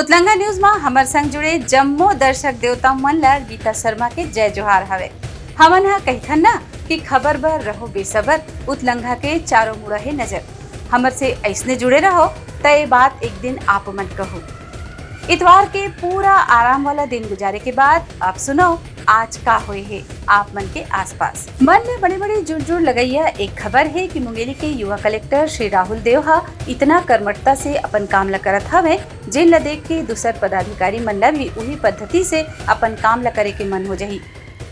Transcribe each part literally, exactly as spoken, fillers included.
उतलंगा news म हमर संग जुड़े जम्मो दर्शक देवता मन ला गीता शर्मा के जय जोहार हवे। हमन ह कहिथन ना कि खबर बर रहो बेसबर, उतलंगा के चारों मुड़ा हे नजर। हमर से अइसने जुड़े रहो, त ये बात एक दिन आप मन कहू। इतवार के पूरा आराम वाला दिन गुजारे के बाद अब सुनो आज का होए हे आप मन के आसपास। मन में बड़े-बड़े जुड़-जुड़ लगइया एक खबर हे कि मुंगेली के युवा कलेक्टर श्री राहुल देव ह इतना कर्मठता से अपन काम ल करत हवे, जेन ल देख के दूसर पदाधिकारी मन ल भी उही पद्धति से अपन काम ल करे के मन हो जाही।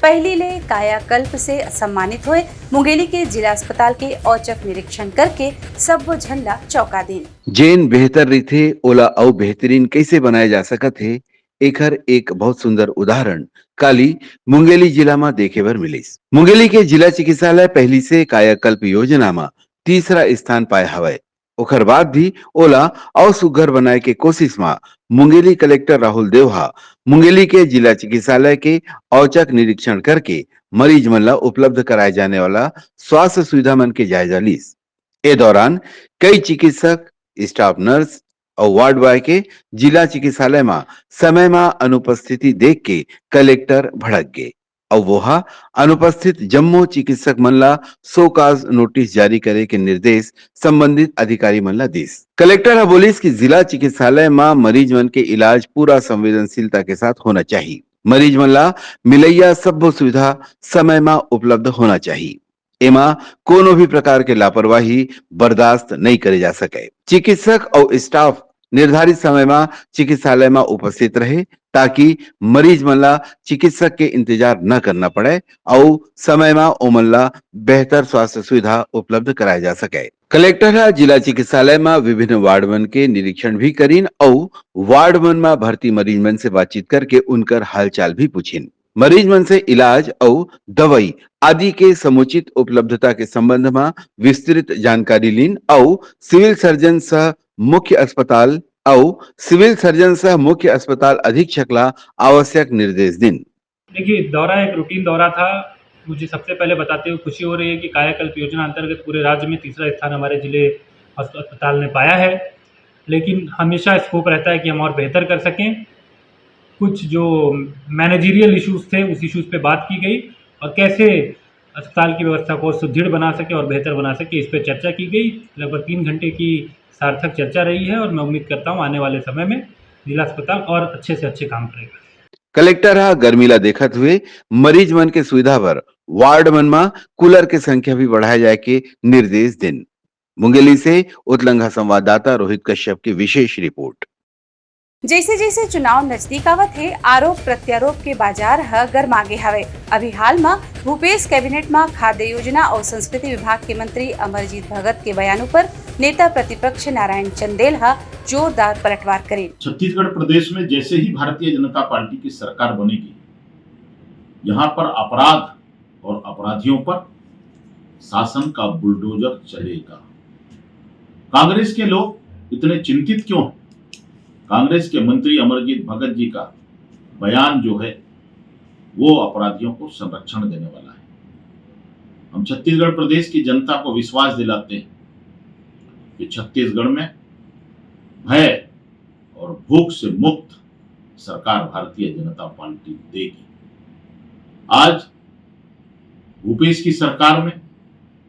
पहिली ले कायाकल्प से सम्मानित होए मुंगेली के जिला अस्पताल के औचक निरीक्षण करके सब्बो झन ल चौंका दीन। जेन बेहतर रहिथे, ओला अउ बेहतरीन कइसे बनाए जा सकत हे, एखर एक बहुत सुंदर उदाहरण काली मुंगेली जिला म देखे बर मिलिस। मुंगेली के जिला चिकित्सालय पहिली से कायाकल्प योजना म तीसरा स्थान पाए हवय। ओखर बाद भी ओला अउ सुघ्घर बनाए के कोशिश म मुंगेली कलेक्टर राहुल देव ह मुंगेली के जिला चिकित्सालय के औचक निरीक्षण करके मरीज मन ल उपलब्ध कराए जाने वाला स्वास्थ्य सुविधा मन के जायजा लीस। ए दौरान कई चिकित्सक, स्टाफ नर्स अउ वार्ड बॉय के जिला चिकित्सालय म समय म अनुपस्थिति देख के कलेक्टर भड़क गे अउ वो ह अनुपस्थित जम्मो चिकित्सक मन ला शो काज नोटिस जारी करे के निर्देश संबंधित अधिकारी मन ला दीस। कलेक्टर ह बोलिस कि जिला चिकित्सालय म मरीज मन के इलाज पूरा संवेदनशीलता के साथ होना चाही। मरीज मन ला मिलइया सब्बो सुविधा समय म उपलब्ध होना चाही। एमा कोनो भी प्रकार के लापरवाही बर्दाश्त नइ करे जा सकय। चिकित्सक अउ स्टाफ निर्धारित समय म चिकित्सालय म उपस्थित रहे, ताकि मरीज मन ला चिकित्सक के इंतजार न करना पड़य अउ समय म ओमन ला बेहतर स्वास्थ्य सुविधा उपलब्ध कराए जा सकय। कलेक्टर ह जिला चिकित्सालय म विभिन्न वार्ड मन के निरीक्षण भी करिन अउ वार्ड मन म भर्ती मरीज मन से बातचीत करके उनकर हालचाल भी पूछिन। मरीज मन से इलाज अउ दवाई आदि के समुचित उपलब्धता के संबंध म विस्तृत जानकारी लीन अउ सिविल सर्जन सह मुख्य अस्पताल अउ सिविल सर्जन सह मुख्य अस्पताल अधीक्षक ला आवश्यक निर्देश दिन। देखिए, दौरा एक रूटीन दौरा था। मुझे सबसे पहले बताते हुए खुशी हो रही है कि कायाकल्प योजना अंतर्गत पूरे राज्य में तीसरा स्थान हमारे जिले अस्प-, अस्पताल ने पाया है, लेकिन हमेशा स्कोप रहता है कि हम और बेहतर कर सकें। कुछ जो मैनेजरियल इश्यूज थे, उस इश्यूज पे बात की गई और कैसे अस्पताल की व्यवस्था को सुदृढ़ बना सके और बेहतर बना सके, इस पर चर्चा की गई। लगभग तीन घंटे की सार्थक चर्चा रही है और मैं उम्मीद करता हूँ आने वाले समय में जिला अस्पताल और अच्छे से अच्छे काम करेगा। कलेक्टर ह गर्मी ला देखत हुए मरीज मन के सुविधा बर वार्ड मन म कूलर के संख्या भी बढ़ाए जाए के निर्देश दिन। मुंगेली से उतलंघा संवाददाता रोहित कश्यप की विशेष रिपोर्ट। जैसे जैसे चुनाव नजदीक आवत हे, आरोप प्रत्यारोप के बाजार ह गरमा गे हवय। अभी हाल म भूपेश कैबिनेट म खाद्य योजना अउ संस्कृति विभाग के मंत्री अमरजीत भगत के बयान ऊपर नेता प्रतिपक्ष नारायण चंदेल ह जोरदार पलटवार करिन। छत्तीसगढ़ प्रदेश में जैसे ही भारतीय जनता पार्टी की सरकार बनेगी, यहाँ पर अपराध और अपराधियों पर शासन का बुलडोजर चलेगा। कांग्रेस के लोग इतने चिंतित क्यों हैं? कांग्रेस के मंत्री अमरजीत भगत जी का बयान जो है, वो अपराधियों को संरक्षण देने वाला है। हम छत्तीसगढ़ प्रदेश की जनता को विश्वास दिलाते हैं कि छत्तीसगढ़ में भय और भूख से मुक्त सरकार भारतीय जनता पार्टी देगी। आज भूपेश की सरकार में,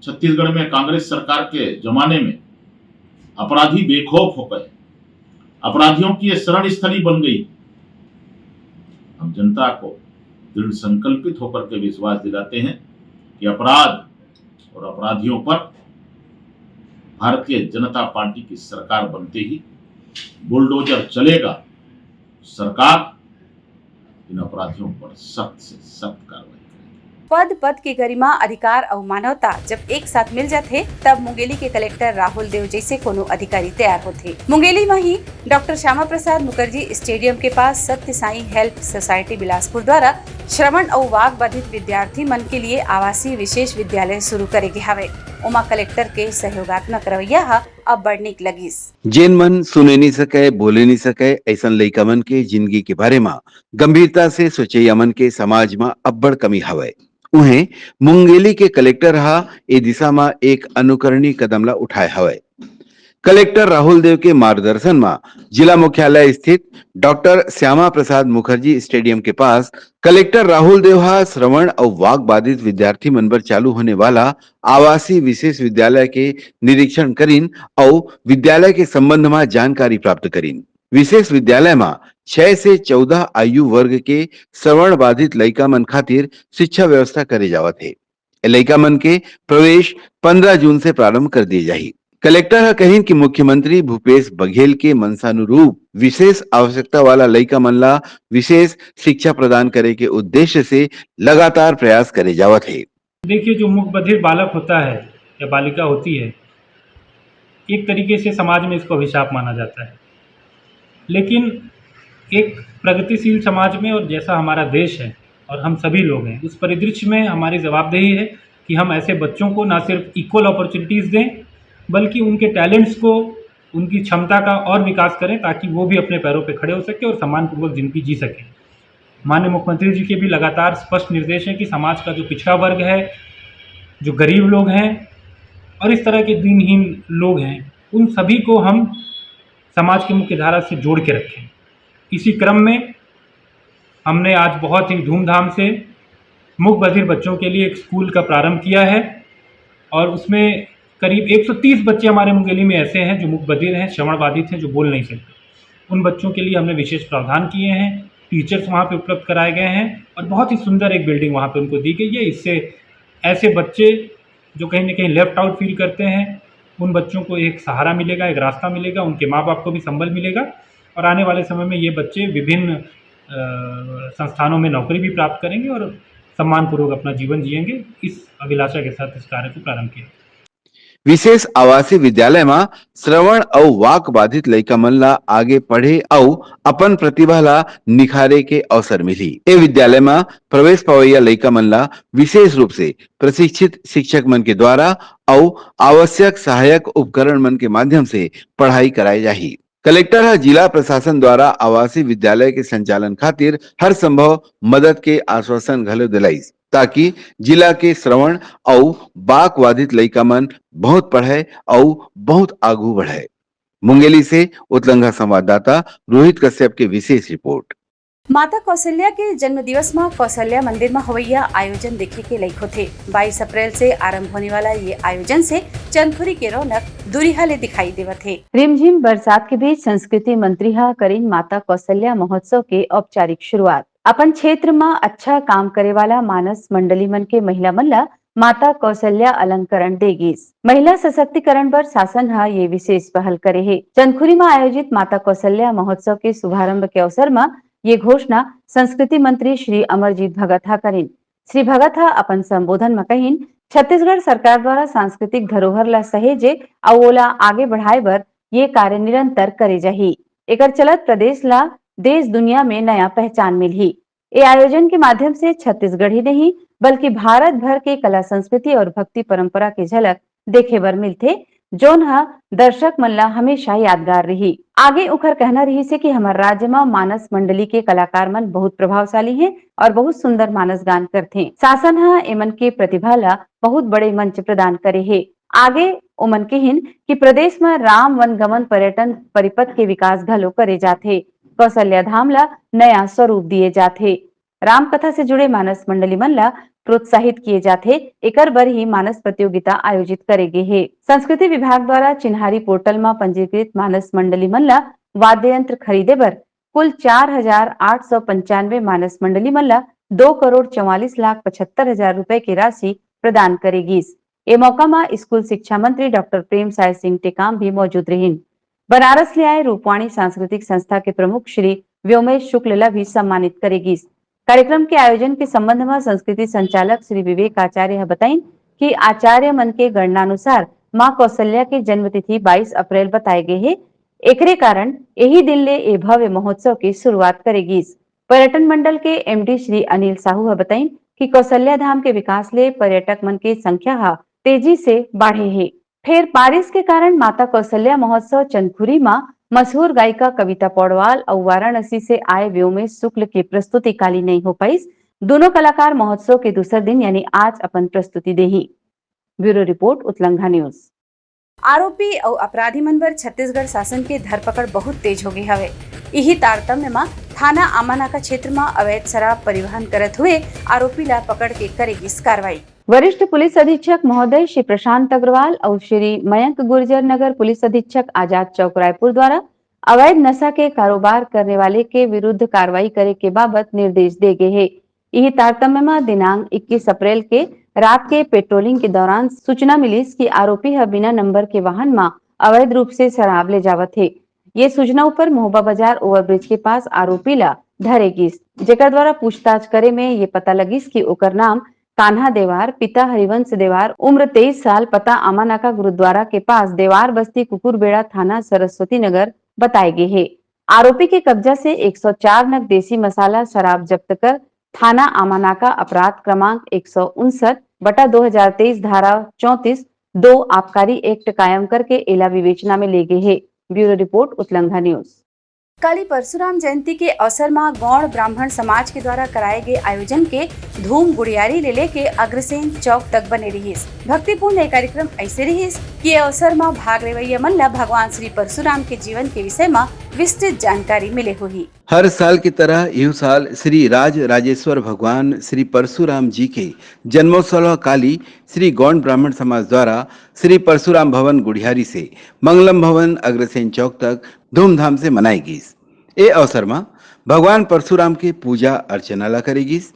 छत्तीसगढ़ में कांग्रेस सरकार के जमाने में अपराधी बेखौफ हो गए, अपराधियों की ये शरण स्थली बन गई। हम जनता को दृढ़ संकल्पित होकर के विश्वास दिलाते हैं कि अपराध और अपराधियों पर भारतीय जनता पार्टी की सरकार बनते ही बुलडोजर चलेगा। सरकार इन अपराधियों पर सख्त से सख्त कार्रवाई करेगी। पद पद के गरिमा, अधिकार अउ मानवता जब एक साथ मिल जाथे, तब मुंगेली के कलेक्टर राहुल देव जैसे कोनो अधिकारी तैयार होथे। मुंगेली म ही डॉक्टर श्यामा प्रसाद मुखर्जी स्टेडियम के पास सत्य साईं हेल्प सोसाइटी बिलासपुर द्वारा श्रवण अउ वाक बाधित विद्यार्थी मन के लिए आवासीय विशेष विद्यालय शुरू करे गे हवय। ओमा कलेक्टर के सहयोगात्मक रवैया ह अब्बड़ नीक लगिस। जेन मन सुने नी सकय, बोले नी सकय, अइसन लइका मन के जिनगी के बारे म गंभीरता से सोचइया मन के समाज म अब्बड़ कमी हवय। उहें, मुंगेली के कलेक्टर ह ए दिशा म एक अनुकरणीय कदम ला उठाए हवय। कलेक्टर राहुल देव के मार्गदर्शन म जिला मुख्यालय स्थित डॉक्टर श्यामा प्रसाद मुखर्जी स्टेडियम के पास कलेक्टर राहुल देव ह श्रवण अउ वाक बाधित विद्यार्थी मन बर चालू होने वाला आवासीय विशेष विद्यालय के निरीक्षण करिन अउ विद्यालय के संबंध म जानकारी प्राप्त करिन। विशेष विद्यालय म छह से चौदह आयु वर्ग के श्रवण बाधित लइका मन खातिर शिक्षा व्यवस्था करे जावत हे। ए लइका मन के प्रवेश पंद्रह जून से प्रारंभ कर दिए जाही। कलेक्टर ह कहिन कि मुख्यमंत्री भूपेश बघेल के मंशानुरूप विशेष आवश्यकता वाला लइका मन ला विशेष शिक्षा प्रदान करे के उद्देश्य से लगातार प्रयास करे जावत हे। देखिए, जो मूक बधिर बालक होता है या बालिका होती है, एक तरीके से समाज में इसको अभिशाप माना जाता है, लेकिन एक प्रगतिशील समाज में, और जैसा हमारा देश है और हम सभी लोग हैं, उस परिदृश्य में हमारी जवाबदेही है कि हम ऐसे बच्चों को ना सिर्फ इक्वल अपॉर्चुनिटीज दें, बल्कि उनके टैलेंट्स को, उनकी क्षमता का और विकास करें, ताकि वो भी अपने पैरों पर खड़े हो सके और सम्मानपूर्वक जिंदगी जी सके। माननीय मुख्यमंत्री जी के भी लगातार स्पष्ट निर्देश है कि समाज का जो पिछड़ा वर्ग है, जो गरीब लोग हैं और इस तरह के दीनहीन लोग हैं, उन सभी को हम समाज की मुख्य धारा से जोड़ के रखें। इसी क्रम में हमने आज बहुत ही धूमधाम से मूक बधिर बच्चों के लिए एक स्कूल का प्रारंभ किया है और उसमें करीब एक सौ तीस बच्चे हमारे मुंगेली में ऐसे हैं जो मूक बधिर हैं, श्रवण बाधित हैं, जो बोल नहीं सकते। उन बच्चों के लिए हमने विशेष प्रावधान किए हैं, टीचर्स वहाँ पे उपलब्ध कराए गए हैं और बहुत ही सुंदर एक बिल्डिंग वहाँ पे उनको दी गई है। इससे ऐसे बच्चे जो कहीं ना कहीं लेफ्ट आउट फील करते हैं, उन बच्चों को एक सहारा मिलेगा, एक रास्ता मिलेगा, उनके माँ बाप को भी संबल मिलेगा और आने वाले समय में ये बच्चे विभिन्न अ, संस्थानों में नौकरी भी प्राप्त करेंगे और सम्मानपूर्वक अपना जीवन जिएंगे। इस अभिलाषा के साथ इस कार्य को प्रारंभ किया। विशेष आवासीय विद्यालय म श्रवण अउ वाक बाधित लइका मन ला आगे पढ़े अउ अपन प्रतिभा ला निखारे के अवसर मिलही। ए विद्यालय म प्रवेश पवैया लइका मन ला विशेष रूप से प्रशिक्षित शिक्षक मन के द्वारा अउ आवश्यक सहायक उपकरण मन के माध्यम से पढ़ाई कराए जाही। कलेक्टर ह जिला प्रशासन द्वारा आवासीय विद्यालय के संचालन खातिर हर संभव मदद के आश्वासन घलो दिलाइस, ताकि जिला के श्रवण अउ वाक बाधित लइका मन बहुत पढ़य अउ बहुत आगू बढ़य। मुंगेली से उतलंघा संवाददाता रोहित कश्यप के विशेष रिपोर्ट। माता कौशल्या के जन्म दिवस म कौशल्या मंदिर म होवइया आयोजन देखे के लइक होथे। बाईस अप्रैल से आरंभ होने वाला ये आयोजन से चंदखुरी के रौनक दूरिहा ले दिखाई देवत हे। रिमझिम बरसात के बीच संस्कृति मंत्री ह करिन माता कौशल्या महोत्सव के औपचारिक शुरुआत। अपन क्षेत्र म अच्छा काम करे वाला मानस मंडली मन के महिला मन ल माता कौशल्या अलंकरण दे गिस। महिला सशक्तिकरण बर शासन ह ये विशेष पहल करे हे। चंदखुरी म आयोजित माता कौशल्या महोत्सव के शुभारंभ के अवसर म ये घोषणा संस्कृति मंत्री श्री अमरजीत भगत ह करिन। श्री भगत ह अपन संबोधन म कहिन, छत्तीसगढ़ सरकार द्वारा सांस्कृतिक धरोहर ला सहेजे अउ ओला आगे बढ़ाए बर ये कार्य निरंतर करे जाही। एकर चलत प्रदेश ला देश दुनिया में नया पहचान मिलही। ए आयोजन के माध्यम से छत्तीसगढ़ ही नहीं, बल्कि भारत भर के कला संस्कृति और भक्ति परंपरा के झलक देखे बर मिलथे, जोन ह दर्शक मन ला हमेशा यादगार रही। आगे उखर कहना रहिस हे कि हमर राज्य म मानस मंडली के कलाकार मन बहुत प्रभावशाली हे और बहुत सुंदर मानस गान करथे। शासन ह एमन के प्रतिभा ला बहुत बड़े मंच प्रदान करे हे। आगे ओमन किहिन कि प्रदेश म राम वनगमन पर्यटन परिपथ के विकास घलो करे जाथे, कौशल्या धाम ला नया स्वरूप दिए जाथे। रामकथा से जुड़े मानस मंडली मन ला प्रोत्साहित किए जाथे, एकर बर ही मानस प्रतियोगिता आयोजित करे गे हे। संस्कृति विभाग द्वारा चिन्हारी पोर्टल म पंजीकृत मानस मंडली मन ला वाद्य यंत्र खरीदे बर कुल चार हजार आठ सौ पंचानवे मानस मंडली मन ला दो करोड़ चौवालीस लाख पचहत्तर हजार रुपए के राशि प्रदान करे गिस। ए मौका म स्कूल शिक्षा मंत्री डॉक्टर प्रेमसाय सिंह टेकाम भी मौजूद रहिन। बनारस ले आए रूपवाणी सांस्कृतिक संस्था के प्रमुख श्री व्योमेश शुक्ल ला भी सम्मानित करे गिस। कार्यक्रम के आयोजन के संबंध म संस्कृति संचालक श्री विवेक आचार्य ह बताइन कि आचार्य मन के गणनानुसार मां कौशल्या के जन्म तिथि बाईस अप्रैल बताए गे हे। एकरे कारण एही दिन ले ए भव्य महोत्सव के शुरुआत करे गिस। पर्यटन मंडल के एमडी श्री अनिल साहू ह बताइन कि कौशल्या धाम के विकास ले पर्यटक मन के संख्या ह तेजी से बाढ़े हे। फेर बारिश के कारण माता कौशल्या महोत्सव चंदखुरी म मशहूर गायिका कविता पौडवाल अउ वाराणसी से आए व्योमेश शुक्ल के प्रस्तुति काली नइ हो पाइस। दोनों कलाकार महोत्सव के दूसर दिन यानी आज अपन प्रस्तुति देही। Bureau report, Utlangha news. आरोपी अउ अपराधी मन बर छत्तीसगढ़ शासन के धरपकड़ बहुत तेज हो गे हवे। इही तारतम्य म थाना आमानाका क्षेत्र म अवैध शराब परिवहन करत हुए आरोपी ला पकड़ के करे गिस कार्रवाई। वरिष्ठ पुलिस अधीक्षक महोदय श्री प्रशांत अग्रवाल अउ श्री मयंक गुर्जर नगर पुलिस अधीक्षक आजाद चौक रायपुर द्वारा अवैध नशा के कारोबार करने वाले के विरुद्ध कार्रवाई करे के बाबत निर्देश दे गे हे। इही तारतम्य म दिनांक इक्कीस अप्रैल के रात के पेट्रोलिंग के दौरान सूचना मिलिस कि आरोपी ह बिना नंबर के वाहन म अवैध रूप से शराब ले जावत हे। ये सूचना ऊपर महोबा बाजार ओवरब्रिज के पास आरोपी ला धरे गिस, जेकर द्वारा पूछताछ करे में ये पता लगिस कि ओकर नाम कान्हा देवार, पिता हरिवंश देवार, उम्र तेईस साल, पता आमानाका गुरुद्वारा के पास देवार बस्ती, कुकुरबेड़ा, थाना सरस्वती नगर बताए गे हे। आरोपी के कब्जा से एक सौ चार नग देसी मसाला शराब जब्त कर थाना आमानाका अपराध क्रमांक एक सौ उनसठ बटा दो हजार तेईस धारा चौंतीस दो आबकारी एक्ट कायम करके एला विवेचना में ले गे हे। Bureau report, Utlangha news. काली परशुराम जयंती के अवसर म गौड़ ब्राह्मण समाज के द्वारा कराए गे आयोजन के धूम गुड़ियारी ले लेके अग्रसेन चौक तक बने रिहिस। भक्तिपूर्ण ये कार्यक्रम ऐसे रिहिस कि ये अवसर म भाग लेवइया मन ल भगवान श्री परशुराम के जीवन के विषय म विस्तृत जानकारी मिले होही। हर साल की तरह इहू साल श्री राज राजेश्वर भगवान श्री परशुराम जी के जन्मोत्सव ल काली श्री गौंड ब्राह्मण समाज द्वारा श्री परशुराम भवन गुड़ियारी से मंगलम भवन अग्रसेन चौक तक धूमधाम से मनाई गीस। ए अवसर म भगवान परशुराम के पूजा अर्चना ला करे गीस।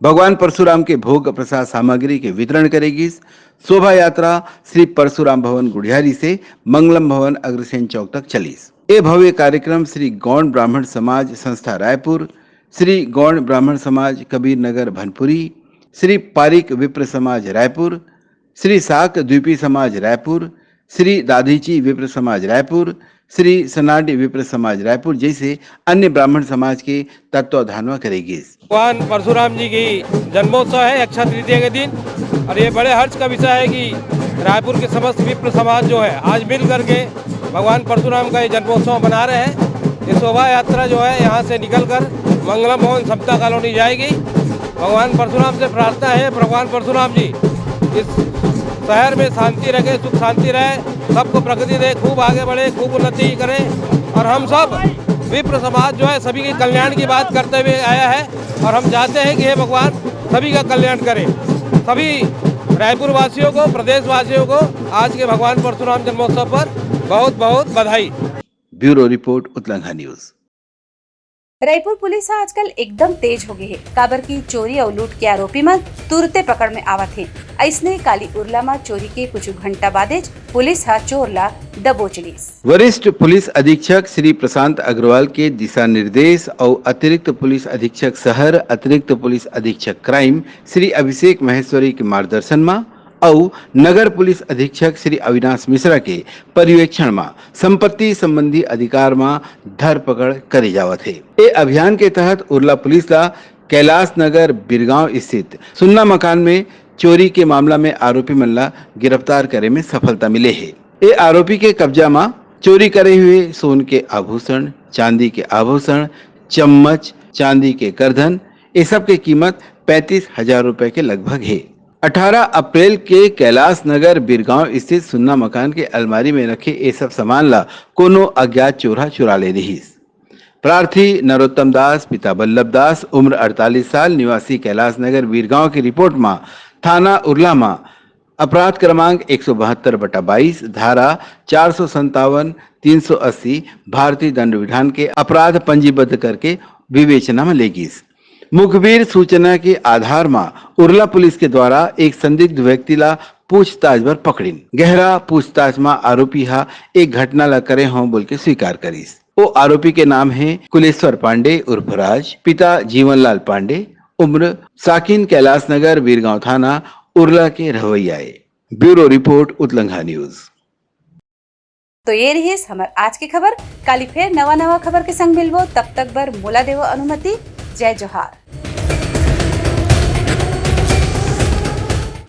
भगवान परशुराम के भोग प्रसाद सामग्री के वितरण करे गीस। शोभा यात्रा श्री परशुराम भवन गुड़ियारी से मंगलम भवन अग्रसेन चौक तक चलिस। ए भव्य कार्यक्रम श्री गौंड ब्राह्मण समाज संस्था रायपुर, श्री गौंड ब्राह्मण समाज कबीर नगर भनपुरी, श्री पारिक विप्र समाज रायपुर, श्री साक द्वीपी समाज रायपुर, श्री दाधीची विप्र समाज रायपुर, श्री सनाडी विप्र समाज रायपुर जैसे अन्य ब्राह्मण समाज के तत्वाधान म करे गीस। भगवान परशुराम जी की जन्मोत्सव है अक्षय तृतीया के दिन, और ये बड़े हर्ष का विषय है कि रायपुर के समस्त विप्र समाज जो है, आज मिल करके भगवान परशुराम का ये जन्मोत्सव मना रहे हैं। ये शोभा यात्रा जो है, यहाँ से निकलकर मंगलम भवन समता कॉलोनी जाएगी। भगवान परशुराम से प्रार्थना है, भगवान परशुराम जी इस शहर में शांति रखे, सुख शांति रहे, सबको प्रगति दे, खूब आगे बढ़े, खूब उन्नति करे। और हम सब विप्र समाज जो है, सभी के कल्याण की बात करते हुए आया है और हम चाहते हैं कि हे भगवान सभी का कल्याण करें। सभी रायपुर वासियों को, प्रदेश वासियों को आज के भगवान परशुराम जन्मोत्सव पर बहुत बहुत बधाई। Bureau report, Utlangha news. Raipur police ह आजकल एकदम तेज हो गे हे, काबर कि चोरी अउ लूट के आरोपी मन तुरते पकड़ में आवत हे। अइसने काली उरला म चोरी के कुछ घंटा बादेच पुलिस ह चोर ला दबोच लिस। वरिष्ठ पुलिस अधीक्षक श्री प्रशांत अग्रवाल के दिशा निर्देश अउ अतिरिक्त पुलिस अधीक्षक शहर, अतिरिक्त पुलिस अधीक्षक क्राइम श्री अभिषेक महेश्वरी के मार्गदर्शन म अउ नगर पुलिस अधीक्षक श्री अविनाश मिश्रा के पर्यवेक्षण म संपत्ति संबंधी अधिकार म धरपकड़ करे जावत हे। ए अभियान के तहत उरला पुलिस ला कैलाश नगर बिरगांव स्थित सुन्ना मकान में चोरी के मामला में आरोपी मन ला गिरफ्तार करे में सफलता मिले हे। ए आरोपी के कब्जा म चोरी करे हुए सोन के आभूषण, चांदी के आभूषण, चम्मच, चांदी के करधन, ए सब के कीमत पैंतीस हजार रुपए के लगभग हे। अठारह अप्रैल के कैलाश नगर बिरगांव स्थित सुन्ना मकान के अलमारी में रखे ए सब सामान ला कोनो अज्ञात चोर ह चुरा ले रिहिस। प्रार्थी नरोत्तम दास, पिता बल्लभ दास, उम्र अड़तालीस साल, निवासी कैलाश नगर बीरगांव की रिपोर्ट म थाना उरला म अपराध क्रमांक एक सौ बहत्तर बटा बाईस, धारा चार सौ संतावन, तीन सौ अस्सी भारतीय दंड विधान के अपराध पंजीबद्ध करके विवेचना म ले गिस। मुखबिर सूचना के आधार म उरला पुलिस के द्वारा एक संदिग्ध व्यक्ति ला पूछताछ बर पकड़िन। गहरा पूछताछ म आरोपी ह एक घटना ला करे हों बोल के स्वीकार करिस। ओ आरोपी के नाम हे कुलेश्वर पांडे उर्फ राज, पिता जीवनलाल पांडे, उम्र साकिन, कैलाश नगर, बीरगांव थाना, उरला के रहवैया ए। Bureau report, Utlangha news. तो ये रिहिस हमर आज के खबर। काली फेर नवा नवा खबर के संग मिलबो, तब तक बर मोला देवो अनुमति। जय जोहार।